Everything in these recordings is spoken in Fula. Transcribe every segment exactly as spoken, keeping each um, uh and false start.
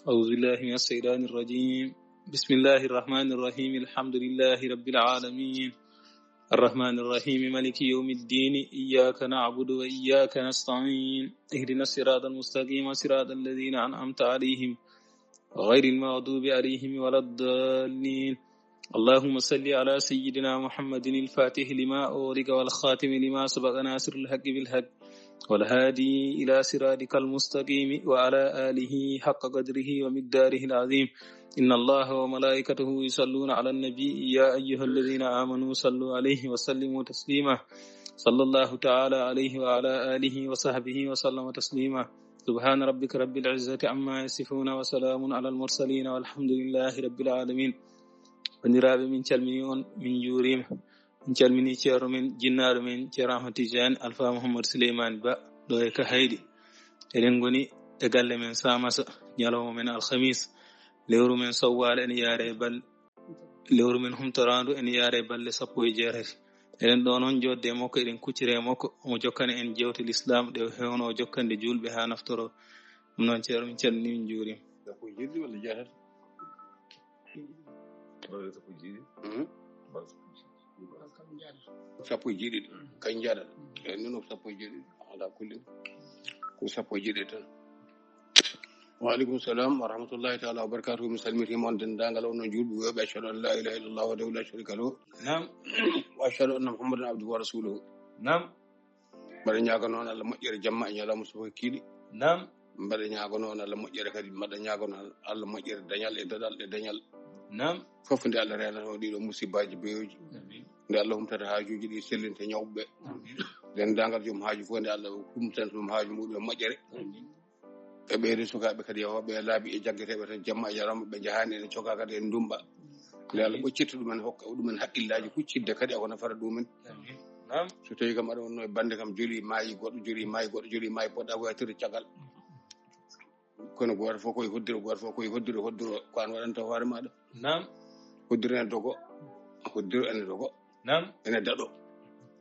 أعوذ بالله من الشيطان الرجيم. بسم الله الرحمن الرحيم. الحمد لله رب العالمين. الرحمن الرحيم. مالك يوم الدين. إياك نعبد وإياك نستعين. اهدنا الصراط المستقيم، صراط الذين أنعمت عليهم، غير المغضوب عليهم ولا الضالين. اللهم صل على سيدنا محمد الفاتح لما أغلق والخاتم لما سبق ناصر الحق بالحق والهادي إلى صراطك المستقيم وعلى آله حق قدره ومقداره العظيم. إن الله وملائكته يصلون على النبي، يا أيها الذين آمنوا صلوا عليه وسلموا تسليما. صلى الله تعالى عليه وعلى آله وصحبه وسلم تسليما. سبحان ربك رب العزة عما يصفون وسلام على المرسلين والحمد لله رب العالمين. Banndiraaɓe, min calminii on, min njuuriima. Min calminii ceerno men, jinnaaɗo men, Ceerno Ahmad Tijaani Alfa Muhammad Suleymaani Ba, ɗo e Kahayɗi. Eɗen ngoni e galle men Saamasa, ñalawma men alhamis, lewru men sowwaal ene yaare e bal-, lewru men humtoraandu ene yaare e balɗe sappo e jeetati. Eɗen ɗo noon njoodde e makko, eɗen kuccire e makko, omo jokkana en jeewte lislaam ɗe o heewno o jokkande juulɓe haa naftoroo. Ɗum noon, ceerno, min calminii, min njuuriima. Sappo e jeetati walla jeetati? Walla sappo e jeetati? Mhm. Walla sappo e jeetati. Sappo e jeetati. Kañ njaɗat. Eyi, noon ko sappo e jeetati. Alaa kulli. Ko sappo e jeetati tan. Wa aleykum salam wa rahmatullahi taala wa barakatuhu. Mi salmitiima on denndaangal on no juulɓe wiyooɓe, ashhadu an la ilaha illallah wahdahu la sharika lahu. Naam. Wa ashhadu anna Muhammadan abduhu wa rasuluhu. Naam. Mbaɗa ñaago noon Allah moƴƴere jamma e ñalawma subaka kiiɗi. Naam. Mbaɗa ñaago noon Allah moƴƴere kadi, mbaɗa ñaago noon Allah moƴƴere dañal e daɗal e dañal. Naam. Fof nde Allah reenata o ɗiɗo musibbaaji beyoji. Amin. Nde Allah humtata haajuuji ɗi sellinta ñawɓe ɓe. Amin. Denndaangal joom haaju fof nde Allah humtanta ɗum haaju muɗum e moƴƴere. Amin. E ɓeyde sukaaɓe kadi yawooɓe e laabi e jaggeteeɓe tan jamma e ñalawma ɓe njahaani ene cokaa kadi en ndumba. Nde Allah ɓoccirta ɗumen, hokka ɗumen haqqillaaji huccidde kadi ako nafata ɗumen. Amin. Naam. So tawii kam aɗa wonno e bannde kam joli maayi goɗɗo, joli maayi goɗɗo, joli maayi poɗɗa ko yaltirde caggal. Kono gooto fof koye hoddiro, gooto fof koye hoddiro, hoddiro ko an waɗanta hoore maaɗa. Naam. Hoddiro ene dogo, hoddiro ene dogo. Naam. Ene daɗo.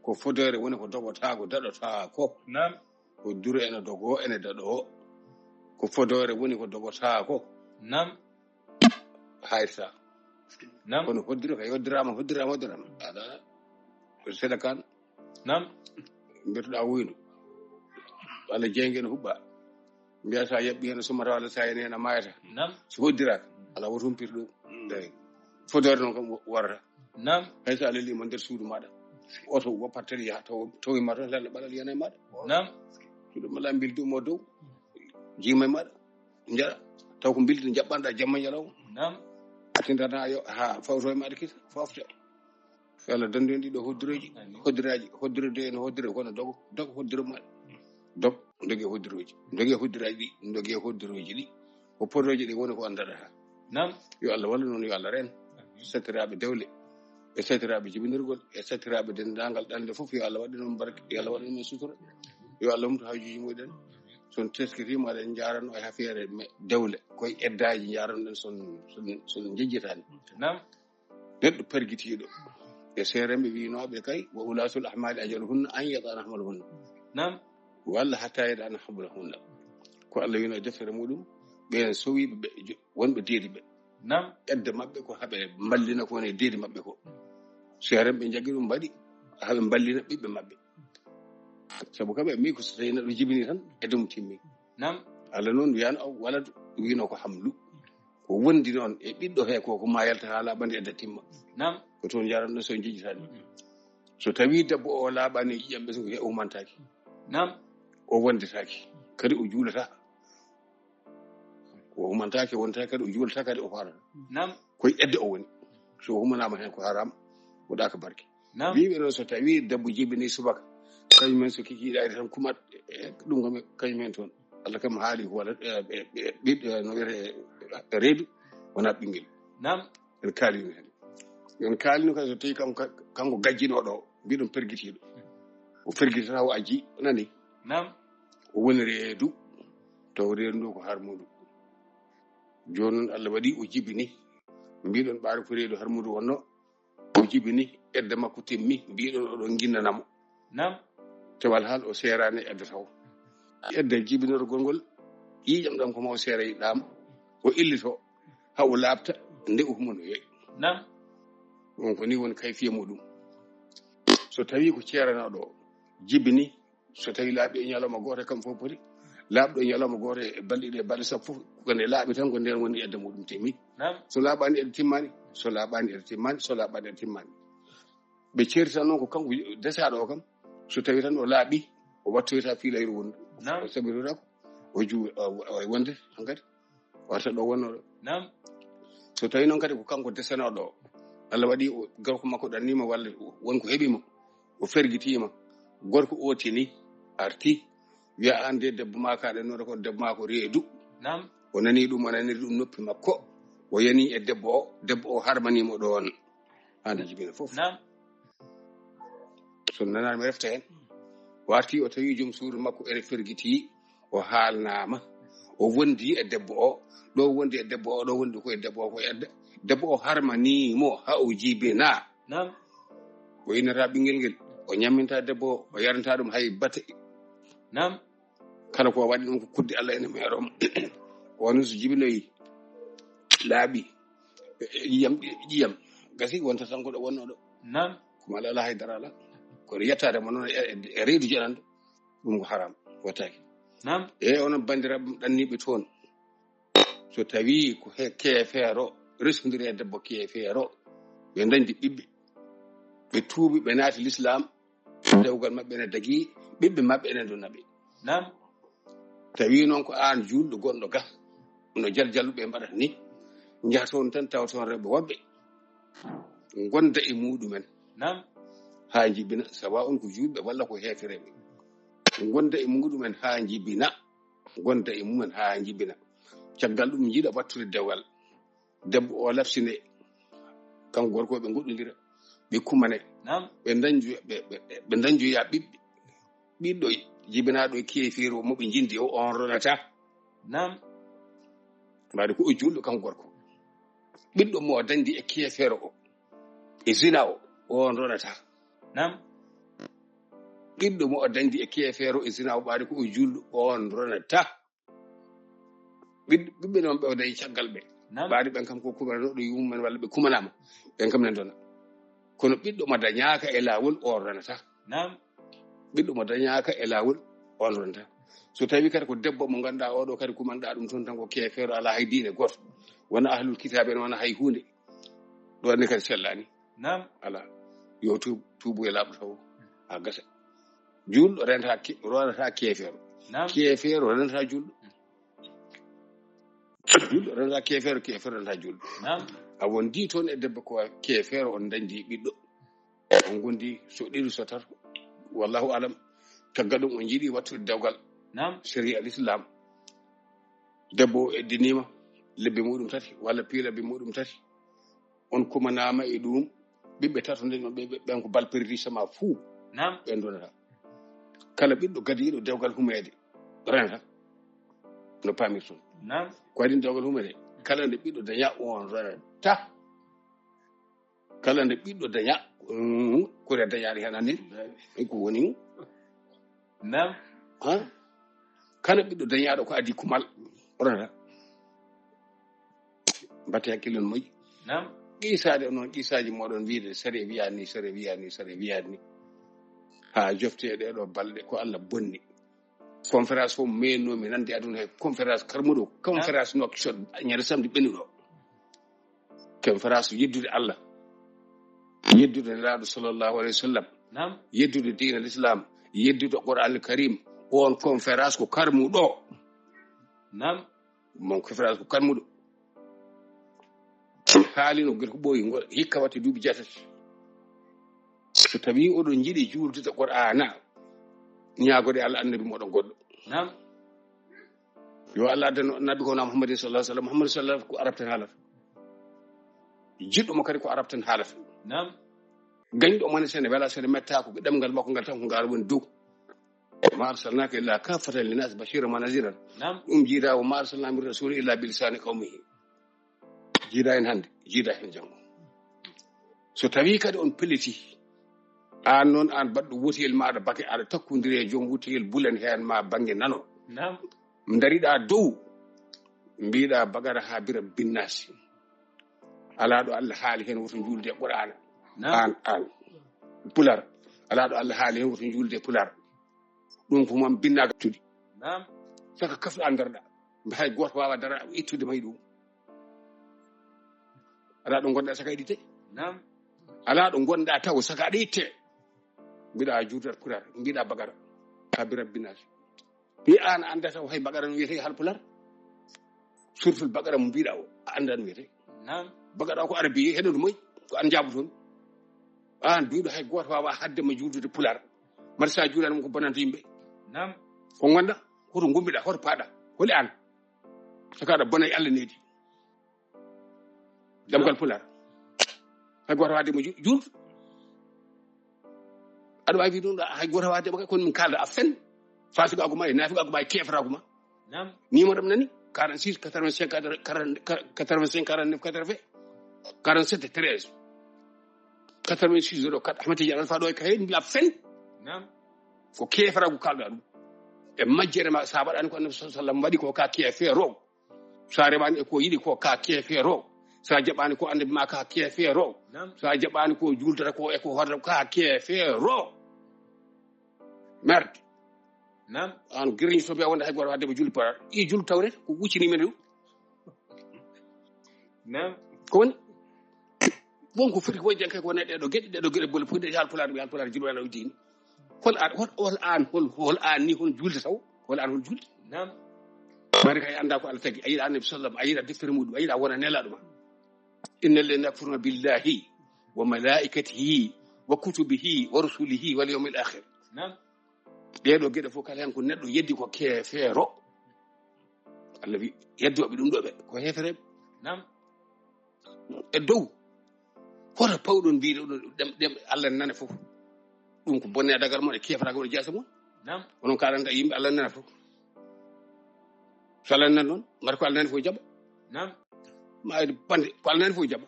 Ko fodoore woni ko dogotaako, daɗotaako. Naam. Hoddiro ene dogo, ene daɗo. Ko fodoore woni ko dogotaako. Naam. Hayrata. Naam. Kono hoddiro kay hoddiraama, hoddiraama, hoddiraama. Aɗa, ko seeɗa kan. Naam. Mbetuɗaa wuyno. Walla jeynge no huɓɓa. Mbiya sa yaɓɓi heen sumata walla sa yani heen a maayata. Naam. So hoddiraaka, alaa woto humpito ɗum. Mm. Eyi. Fodoore noon kam warata. Naam. Hay so a lelii mo nder suudu maaɗa. Oto woppat tan yaha taw, tawi ma toon lalla ɓalal yana e maaɗa. Naam. Suudu mala mbildi mo dow. Jiima e maaɗa. Njaɗa. Taw ko mbildi njaɓɓanɗa jamma ñalawma. Naam. Attindana yo ha fawto e maaɗa kita. Fofte. Yo Allah dandu en ɗiɗo hoddireeji, amin. Hoddiraaji, hoddirude en hoddire kono dogo, dogo hoddiro ma. Dog, doge hoddirooji, doge hoddiraaji ɗi, doge hoddirooji ɗi. Ko podooji ɗi woni ko anndaɗa ha. Naam. Yo Allah wallu noon, yo Allah reen. Amin. Sattiraaɓe dewle, e sattiraaɓe jibinirgol, e sattiraaɓe denndaangal ɗalnde fof, yo Allah waɗu noon barke, yo Allah waɗu noon sutura. Yo Allah humtu haajuuji muɗen. So on teskitiima, aɗen njaarano e affaire me-, dewle, koye eddaaji njaaranoɗen son, son, son njejjitaani. Naam. Neɗɗo pergitiiɗo. E seeremɓe wiinooɓe kay, wa ulaatul ahmaali ajaluhunna an yada'na hamlahunna. Naam. Walla hatta yada'na hamlahunna. Ko Allah wiino e deftere muɗum, ɓeen sowiiɓe ɓe, jo-, wonɓe deedi ɓe. Naam. Edda maɓɓe ko haɓe mballina ko woni e deedi maɓɓe ko. Seeremɓe njaggi ɗum mbaɗi, haɓe mballina ɓiɓɓe maɓɓe. Sabu kam ɓe mbii ko so tawii neɗɗo jibini tan, edda mum timmi. Naam. Allah noon wiyaano aw waladu, wiino ko hamlu. Ko wondi noon e ɓiɗɗo he ko, ko ma yalta haa laaɓa nde edda timma. Naam. Ko toon njaranɗon so njejjitaani. So tawii debbo o laaɓaani ƴiƴam ɓe, so o humantaaki. Naam. O wondetaaki. Kadi o juulata. O humantaaki, wondetaaki, kadi o juulata, kadi o faarata. Naam. Koye edde o woni. So o humanaama heen ko haraam, o ɗaaka barke. Naam. Wiiɓe noon so tawii debbo jibini subaka, kañum en so kikiiɗaade tan kumat, e, ɗum kam kañum en toon. Allah kam haali ko walla, e, e, e, ɓiɗɗo no wiyetee reedu, wonaa ɓinngel. Naam. En kaalino heen. En kaalino kadi so tawii kanko, kanko gajjinooɗo o, mbiɗon pergitiiɗo. O pergitata o ajji, nani? Naam. O woni reedu, taw reedu ndu ko harmundu. Jooni noon Allah waɗi o jibini. Mbiɗon ɓaade ko reedu harmundu wonno. O jibini, edda makko timmi, mbiɗon oɗon nginnana mo. Naam. Taw alhaal o seeraani e edda taw. Edda jibinorgol ngol, ƴiiƴam ɗam ko ma o seera yiɗɗaama. O illito haa o laaɓta, nde o huma no yoyi. Naam. Ɗum ko ni woni kayfiya muɗum. So tawii ko ceeranooɗo o jibini, so tawii laaɓi e ñalawma gooto e kam fof poti, laaɓɗo e ñalawma gooto e balɗe ɗiɗi e balɗe sappo, ko nde laaɓi tan, ko ndeen woni edda muɗum timmi. Naam. So laaɓaani edda timmaani, so laaɓaani edda timmaani, so laaɓaani edda timmaani. Ɓe ceerti tan noon ko kanko desaaɗo o kam, so tawii tan o laaɓi, o wattoyta fiilayru wondu. Naam. O sabitotaako, o ju-, o, o, o wonde hankadi, o arta ɗo wonnoo ɗo. Naam. So tawii noon kadi ko kanko desanooɗo o, Allah waɗi o, gorko makko ɗannima walla won ko heɓi mo, o fergitiima, gorko o tini, arti, wiya, "Aan de debbo maa ka ɗannoɗo ko debbo maa ko reedu." Naam. O nani ɗum, o naniri ɗum noppi makko, o yani e debbo o, debbo o harmani mo ɗoon. Hande jibina fof. Naam. So nanaani mi refta heen. O arti o tawi joom suudu makko ene fergiti, o haalnaama, o wondi e debbo o. Ɗo wondi e debbo o, ɗo wondi ko e debbo o ko edda. Debbo o harmani mo haa o jibina. Naam. O innata ɓinngel ngel, o ñamminta debbo o, o yaranta ɗum hay bate. Naam. Kala ko waɗi ɗum ko kuddi Allah ene meero mo. Wano so jibinoyi laaɓi, e, e, ƴiyam, ƴiyam. Gasi wonta tan ko ɗo wonno ɗo. Naam. Kuma ala, ala hay dara ala. Kono yettaade mo noon e, e, e reedu janandu, ɗum ko haram, wattaaki. Naam. E onon banndiraaɓe ɗanniiɓe toon, so tawii ko he keefeero, resondiri e debbo keefeero, ɓe ndañdi ɓiɓɓe, ɓe tuubi, ɓe naati lislaam, dewgal maɓɓe ene dagi, ɓiɓɓe maɓɓe ene ndona ɓe. Naam. Tawi noon ko aan juulɗo gonɗo ga, no jaljalluɓe mbaɗata ni, njaha toon tan tawa toon rewɓe woɓɓe, ngonda e muɗumen. Naam. Haa njibina, sawa on ko juulɓe walla ko heefereɓe. Ngonda e muɗumen haa njibina, ngonda e mumen haa njibina. Caggal ɗum njiɗa wattude dewgal. Debbo o lafsine, kanko gorko ɓe ngoɗɗondira, ɓe kumane. Naam. Ɓe dañjoya, ɓe, ɓe, ɓe dañjoya ɓiɓɓe. Ɓiɗɗo jibinaaɗo e keefeero mo ɓe njindi o, on ronata. Naam. Mbaɗi ko o juulɗo kanko gorko. Ɓiɗɗo mo o dañdi e keefeero o, e zina o, on ronata. Naam. Ɓiɗɗo mo o dañdi e keefeero e zina o, ɓaade ko o juulɗo, on ronata. Ɓiɗ-, ɓiɓɓe noon ɓe o dañi caggal ɓe. Naam. Ɓaade ɓen kam ko kumananooɗo yummumen walla ɓe kumanaama, ɓen kam ne ndona. Kono ɓiɗɗo mo dañaaka e laawol, on ronata. Naam. Ɓiɗɗo mo dañaaka e laawol, on ronata. So tawi kadi ko debbo mo ngannduɗaa oɗo kadi kumanɗaa ɗum toon tan ko keefeero, alaa hay diine gooto. Wona ahlul kitaabe en, wona hay huunde. Ɗo ne kadi sellaani. Naam. Alaa. Yo tuub, tuubu e laaɓɗo taw. A gasa. Juulɗo renta ke-, ronata keefeero. Naam. Keefeero renta juulɗo. Juulɗo renta keefeero, keefeero renta juulɗo. Naam. A wondi toon e debbo ko keefeero, on dañdi ɓiɗɗo. On ngondi so ɗiɗi so tato. Wallahu alam. Caggal ɗum on njiɗi wattude dewgal. Naam. Sariya al Islam. Debbo o eddiniima lebbi muɗum tati walla piila lebbi muɗum tati. On kumanaama e ɗum, ɓiɓɓe tato nden, ɓe, ɓe, ɓen ko bal perdi sama fuu. Naam. Ɓen donata. Kala ɓiɗɗo gadiiɗo dewgal humeede, renata. No paamirton. Naam. Ko adii dewgal humeede, kala nde ɓiɗɗo daña, on renata. Kala nde ɓiɗɗo daña, mm, ko nde dañaade heen anndi, ko woni. Naam. Ha? Kala ɓiɗɗo dañaaɗo ko adii kumal, o renata. Mbatte hakkille no moƴƴi. Naam. Qiisaade noon, qiisaaji moɗon wiide, sariya wiyaani, sariya wiyaani, sariya wiyaani. Haa jofte ɗee ɗoo balɗe, ko Allah bonni. Conférence fof meenoomi nande aduna he, conférence karmuɗo, conférence Nouakchott, ñande samedi ɓennuɗo. Conférence yeddude Allah, yeddude Nelaaɗo sallallahu alayhi wa sallam, naam, yeddude diina l'islam, yeddude Qur'an al Karim. On conférence ko karmuɗo. Naam. Mon conférence ko karmuɗo. Haalino gila ko ɓooyi ngol, hikka watte duuɓi jeetati. So tawi oɗon njiɗi juuldude Qur'aana, ñaagoɗe Allah annabi moɗon goɗɗo. Naam. Yo Allah addano nabi ko na Muhammadin sallallahu alaihi wasallam. Muhammad sallallahu alaihi wasallam ko arab tan haalata. Jiɗɗo mo kadi ko arab tan haalata. Naam. Gañɗo mo ne sene wela sene metta ko ɗemngal makko ngal tan ko ngal woni dow. Ma arsalnaka illa kaffatan linnas bashiran wa naziran. Naam. Ɗum jiida wa ma arsalna min rasulin illa bilisani qawmihi. Jiida en hannde, jiida en janngo. So tawi kadi on peliti, aan noon, aan baɗɗo wotiyel maaɗa bake, aɗa takkondiri e joom wotiyel bulen heen ma bannge nano. Naam. Ndariɗaa dow, Mbiɗa bagara ha bira binnasi. Alaa ɗo Allah haali heen woto juulde e Qur'aana. Naam. Aan, aan. Pulaar. Alaa ɗo Allah haali heen woto juulde e Pulaar. Ɗum ko mam binnaaka tudi. Naam. Saka kafɗa ndarɗa. Hay gooto waawa dara ittude may ɗum. Alaa ɗo ngonɗa saka itte. Naam. Alaa ɗo ngonɗa taw saka aɗa itte. Mbiɗa juutat Pulaar. Mbiɗa bagara. Ha bira binnasi. Mi aan a anndaa taw hay bagara no wiyetee e Haalpulaar. Surtul bagara mo mbiɗa o, a anndaa no wiyetee. Naam. Bagara o ko arabi, heɗoto moy, ko an jaaboto mi. Aan biɗo hay gooto waawa hadde ma juuldude Pulaar. Mbaɗa sa juulani mo ko bonanta yimɓe. Naam. Ko ngonɗa, hoto ngumbiɗa, hoto paaɗa. Holi aan. Saka aɗa bona e Allah needi. Ɗemngal Pulaar. Hay gooto waade mo ju-, juulde. Aɗa waawi ɗum ɗo, hay gooto waade mo, kono min kaalda a fen. Fasikaagu ma e naafigaagu ma e keefaraagu ma. Naam. Numéro am nani? quarante-six, quatre-vingt-cinq, quatre-vingt-cinq, quarante-neuf, quatre-vingts, quarante-sept, treize. quatre-vingt-six, zéro quatre. Ahmed Tidiane Alpha ɗo e Kayen, mbiya fen. Naam. Ko keefaraagu kaalda ɗum. E majjere ma, sa waɗani ko Annabi sallallahu alaihi wasallam waɗi ko ka keefeero. Sa remaani e ko yiɗi ko ka keefeero. Sa jaɓaani ko Annabi ma ka keefeero. Naam. Sa jaɓaani ko juultata ko e ko horata ka keefeero. Merde. Naam. Aan giriñ so mbiya wonde hay gooto waade mo juulde Pulaar. I juulde tawreta ko wuccini men ɗum. Naam. Ko woni? Won ko foti ko woni jan kay ko woni ɗeɗo geɗe, ɗeɗo geɗe bole foti Haalpulaar, Haalpulaar juulɓe ana diini. Hol aan, hol, hol aan, hol, hol aan ni hol juulde taw? Hol aan hol juulde? Naam. Mari kay annda ko Allah tagi, a yiɗa Annabi sallam, a yiɗa deftere muɗum, a yiɗa wona nelaaɗo ma. Innal ladhina yakfuruna billahi wa malaikatihi wa kutubihi wa rusulihi wal yawmil akhir. Naam. Ɗeɗo geɗe fof kala hen ko neɗɗo yeddi ko keefeero. Allah wi yeddooɓe ɗum ɗo ɓe ko heefereɓe. Naam. E dow. Hoto pawɗon mbiɗo ɗum ɗem, ɗem Allah nane fof. Ɗum ko bonne dagar mon e keefragal mon e jaasa mon. Naam. Onon kalanta yimɓe Allah nane fof. So Allah nane noon, mbaɗa ko Allah nane fof jaɓa. Naam. Ma bande, ko Allah nane fof jaɓa.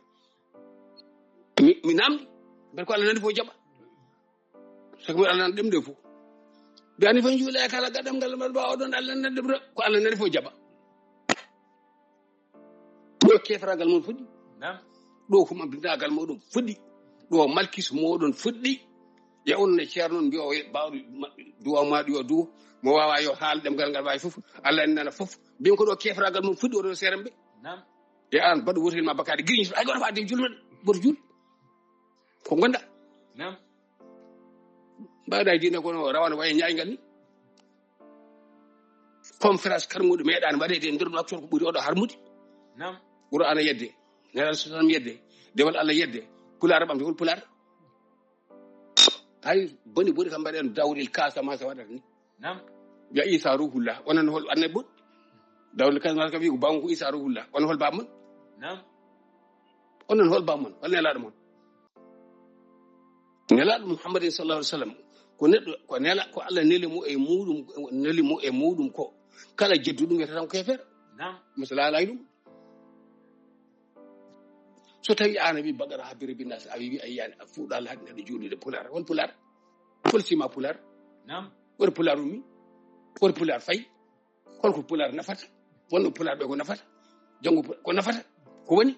Mi, mi namdi, mbaɗa ko Allah nane fof jaɓa. Saka mo Allah nana ɗemɗe fof. Mbiya ni fof juula e kala gaɗam ngal mbaɗa mbawa oɗon Allah nana ɗemɗe ko Allah nani fof jaɓa. Ɗo kefragal mon fuɗɗi. Naam. Ɗo ko mabdindagal moɗon fuɗɗi. Ɗo malkis moɗon fuɗɗi. Ya on ne ceerno on mbiya o bawɗo duwa ma ɗi o duwa. Mo wawa yo haal ɗemgal ngal wawi fof. Allah en nana fof. Mbin ko ɗo kefragal mon fuɗɗi oɗon seeramɓe. Naam. E an baɗo wotel ma bakade giriñ ay goto fadde julɓe. Goto jul. Ko gonda. Naam. Mbaɗa e diine kono rawane waye ñaaygal ni. Conférence karmuɗo meeɗaani waɗeede e nder ɗo accord ko ɓuri oɗo harmude. Naam. Qur'aana yedde. Nelal sallam yedde. Dewal Allah yedde. Pulaar ɓamde hol pulaar? Hay boni boni kam mbaɗen dawril Casamance waɗata ni. Naam. Ya Isa ruhullah. Onon hol annabi mon? Dawril Casamance kam wi ko bawon ko Isa ruhullah. Onon hol baba mon? Naam. Onon hol baba mon? Hol nelaaɗo mon? Nelaaɗo Muhammadin sallallahu alaihi wasallam ko neɗɗo, ko nela, ko Allah neli mo e muɗum, neli mo e muɗum ko kala jeddu ɗum wiyata tan ko kefer. Naam. Masala alay ɗum. So tawi an a wi bagara ha biri binnas a wi a yiyani a fuɗa laade neɗɗo juulude pulaar. Hol pulaar? Hol sima pulaar? Naam. Wor pulaar ummi? Wor pulaar fay? Holko pulaar nafata? Wonno pulaar ɓe ko nafata? Janngo pu-, ko nafata? Ko woni?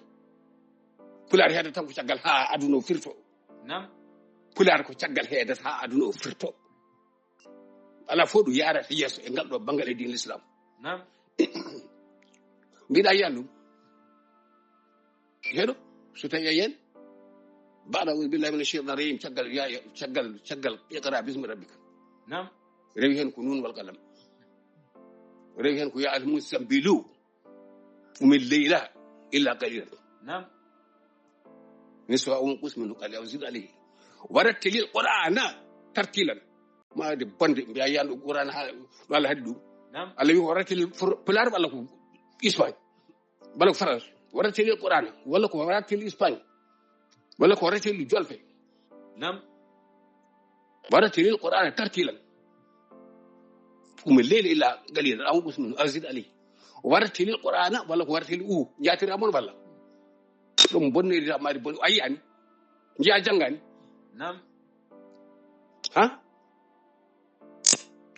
Pulaar heeda tan ko caggal ha aduna o firto. Naam. Pulaar ko caggal heedata ha aduna o firto. Ala fof ɗum yarata yeeso e ngal ɗo banngal e diin l'islam. Naam. Mbiɗa yiyan ɗum. Heɗo, so tawi a yiyan, baɗa أعوذ بالله من الشيطان الرجيم, caggal, ya, ya, caggal, caggal, اقرأ باسم ربك. Naam. Rewi hen ko nun wal qalam. Rewi hen ko يا أيها المزمل قم الليل إلا قليلا. Naam. نصفه أو انقص منه قليلا أو زد عليه. ورتل القرآن ترتيلا. Ma de bande, mbiya yiyan ɗo Qur'aana ha, ɗo Allah haɗi ɗum. Naam. Allah wi ko ورتل fur-, pulaar walla ko Espagne. Walla ko France. ورتل القرآن. Walla ko ورتل Espagne. Walla ko ورتل Jolfe. Naam. ورتل القرآن ترتيلا. قم الليل إلا قليلا أو انقص منه أو زد عليه. ورتل القرآن walla ko ورتل u. Jatira mon walla. Ɗum bonnoyde ta mari bon. A yiyani? Njiya janngani? Naam. Ha?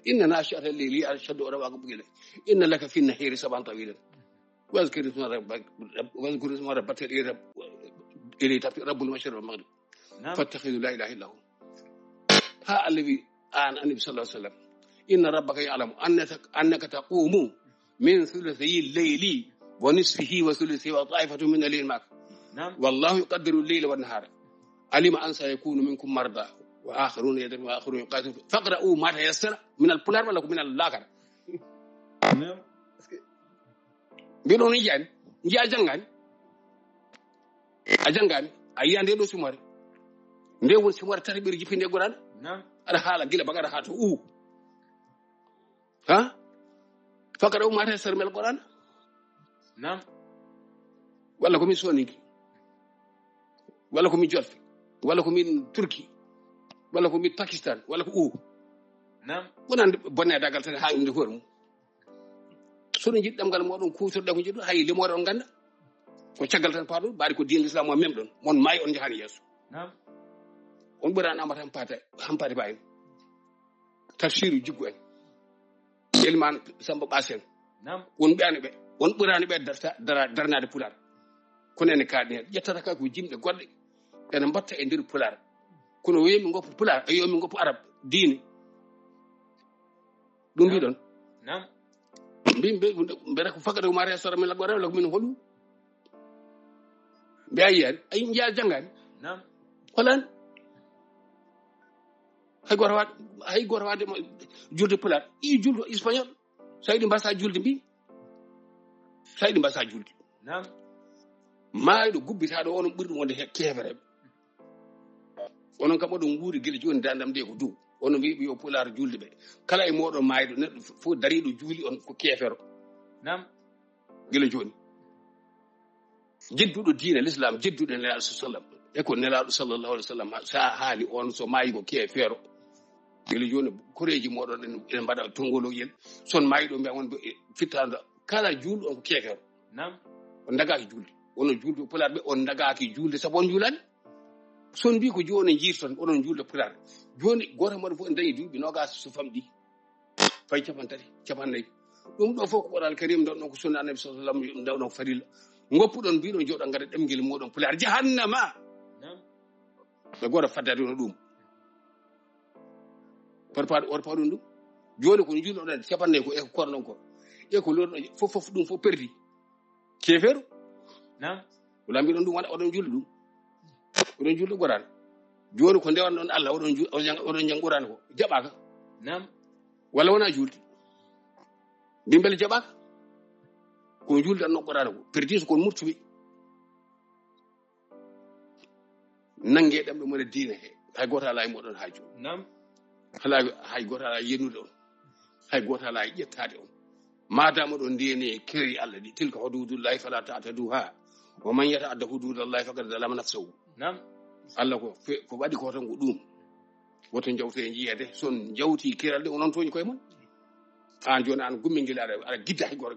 إن ناشئة الليل هي أشد وطئا وأقوم قيلا. إن لك في النهار سبحا طويلا. Wadhkur isma rabbik, wadhkur isma rabbika idha, idha tabtaghi, rabbul mashriqi wal maghrib. Naam. Fattakhidhu la ilaha illa hu. Ha Allah wi an annabi sallallahu alaihi wasallam. Inna rabbaka ya'lamu annaka, annaka taqumu min thuluthayi al-layli wa nisfihi wa thuluthahu wa ta'ifatun min alladhina ma'ak. Naam. Wallahu yuqaddiru al-layla wan nahara. Alima an sayakunu minkum marda wa akharuna yadribuna wa akharuna yuqatiluna. Faqra'u ma tayassara min al-Pulaar wala ko min al-Laakara. Naam. Mbiɗo on yiyaani, njiya janngaani. A janngaani, a yiya nde ɗo simoore. Nde won simoore tati ɓeɗe jippinde e Qur'an. Naam. Aɗa haala gila Baqara haa to u. Ha? Faqra'u ma tayassara min al-Qur'an. Naam. Walla ko min Soninke. Walla ko min Jolfe. Walla ko min Turki. Walla ko min Pakistan. Walla ko u. Naam. Wonande bonnadagal tan haa inde hoore mum. So no njiɗ ɗemngal moɗon kuutorɗe ko njiɗɗon, hay limoore on ngannda. Ko caggal tan paaɗon, mbaɗi ko diine Islam o memɗon. Mon maayi on njahan yeeso. Naam. On ɓurani Amata Hampata, Hampata Ba en. Tafsiru Jiggu en. Eliman Samba Ɓas en. Naam. On ɓeyani ɓe, on ɓurani ɓe darta, dara, darnade Pulaar. Kono ene kaaɗi heen. Ƴettata ka ko jimɗe goɗɗe. Ene mbatta e nder Pulaar. Kono o wiyi min ngoppo Pulaar, o wiyi min ngoppo Arab, diine. Ɗum mbiɗon. Naam. Mbi, mbi, mbeɗa ko faqra'u ma tayassara min al-Qur'an wala ko min holu. Mbi a yiyaani, a njiya janngaani. Naam. Holaan. Hay gooto wa-, hay gooto waade mo julde Pulaar. I julɗo Espagnol. So yiɗi mbasa julde mbi. So yiɗi mbasa julde. Naam. Maayɗo gubbitaaɗo onon ɓuri ɗum wonde he keefereɓe. Onon kam oɗon nguuri gila jooni dandam nde ko dow. Onon mbiɓe yo Pulaar julde ɓe. Kala e moɗon maayɗo neɗɗo fof dariɗo juuli on ko keefero. Naam. Gila jooni. Jedduɗo diina l'islam, jedduɗo Nelaaɗo sallam. E ko Nelaaɗo sallallahu alaihi wasallam sa haali on so maayi ko keefero. Gila jooni koreeji moɗon en, en mbaɗa tongoloyel. Son maayi ɗo mbiya on fittando kala juulɗo on ko keefero. Naam. On dagaaki julde. Onon julde Pulaar ɓe on dagaaki julde sabu on juulani. Son mbi ko jooni jiirton onon julde Pulaar. Jooni gooto moɗon fof en dañi duuɓi nogas so famɗi. Fay capanɗe tati, capanɗe nayi. Ɗum ɗo fof ko Qur'an Karim ɗon ɗon ko sunna Annabi sallallahu alaihi wasallam ɗon ɗon farilla. Ngoppuɗon mbiɗon jooɗo ngada ɗemngel moɗon Pulaar jahannama. Naam. Ɓe gooto faddade no ɗum. Parpaɗo or paɗum ɗum. Jooni ko julɗo ɗon capanɗe nayi ko e ko kornon ko. E ko lorɗo fof fof ɗum fof perdi. Keefeeru. Naam. Wala mbiɗon ɗum wona oɗon julde ɗum. Oɗon julde Qur'an. Jooni ko ndewan ɗon Allah oɗon ju-, oɗon jang-, oɗon jang Qur'an ko jaɓaaka. Naam. Walla wona julde. Mbi mbele jaɓaaka. Ko julde ɗon Qur'an ko. Perdi so kon murtuɓe. Nange ɗam ɗo mona diina he. Hay gooto alaa e moɗon haaju. Naam. Alaa hay gooto alaa yennude on. Hay gooto alaa e ƴettaade on. Maadaama ɗon ndiyene keri Allah ɗi tilka hududullahi fala ta'taduha. Wa man yata'adda hududallahi faqad zalama nafsahu. Naam. Allah ko fe-, ko waɗi ko tan ko ɗum. Woto njawte e jiyeede. So on njawti kiral ɗe onon tooñi koye mon. Aan jooni aan gummingel aɗa, aɗa gidda hay gooto.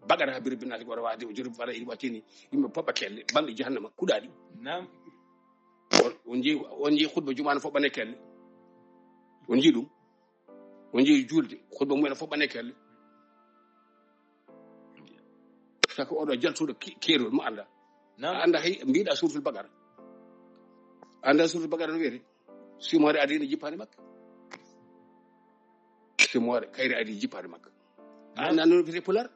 Bagata ha biri binnaati gooto waade o jori fara iri wattini. Yimɓe poɓɓa kelle. Banɗi jahannama kuɗaaɗi. Naam. On, on njii, on njii khutba jumaa no foɓɓane kelle. On njii ɗum. On njii julde. Khutba mumen no foɓɓane kelle. Saka oɗo jaltuɗo ki-, keerol mo annda. Naam. A annda hay mbiɗa suuratul Baqara. A annda suuratul Baqara no wiyete? Simoore adii no jippaani makka. Simoore kayre adii jippaani makka. A annda no wiyete Pulaar?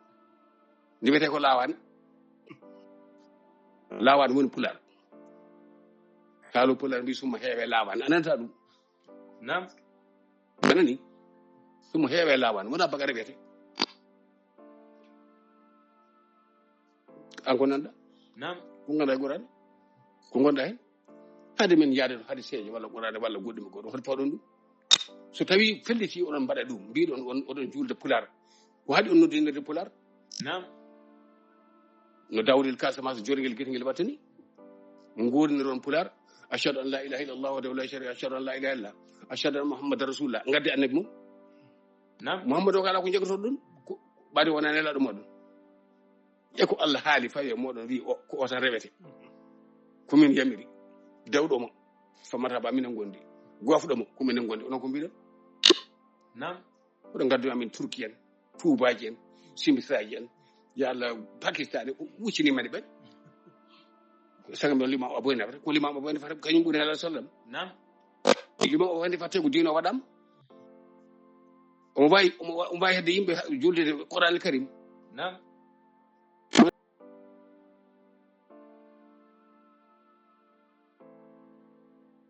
Ndi wiyete ko laawaani. Laawaani woni Pulaar. Kaalu Pulaar mbi summa heewe laawaani. A nanta ɗum. Naam. A nani? Summa heewe laawaani. Wona Baqara wiyete. An ko nanɗa? Naam. Ko ngannduɗaa e Qur'an? Ko ngonɗa heen? Hade min yaade to hade seeje walla Qur'an walla goɗɗum e goɗɗum. Hoto pawɗon ɗum. So tawi felliti oɗon mbaɗa ɗum, mbiɗon on oɗon julde Pulaar. Ko haɗi on noddinirde Pulaar? Naam. No dawrel Casamance jorgel gite ngel wattani. Nguurniron Pulaar. Ashhadu an la ilaha illallah wahdahu la sharika, ashhadu an la ilaha illallah. Ashhadu anna Muhammadan rasulullah. Ngadde annabi mum. Naam. Muhammadu o kala ko jaggotoɗon ɗum. Ko ɓaade wona nelaɗo moɗon. E ko Allah haali fawi e moɗon wi o, ko o tan rewete. Ko min yamiri. Dewɗo mo. Famata ba minen gondi. Gofɗo mo. Ko minen gondi. Onon ko mbiɗon? Naam. Oɗon ngaddu amin Turki en. Tuubaaji en. Simbisaaji en. Yo Allah pakistani, huccini mani ɓen. Saga mbiya limam Abu Hanifa, ko limam Abu Hanifa kañum ɓuri Nelaɗo sallam. Naam. Limam Abu Hanifa tawi ko diina o waɗam. Omo wawi, omo wa- omo wawi hedde yimɓe julde Qur'an Karim. Naam.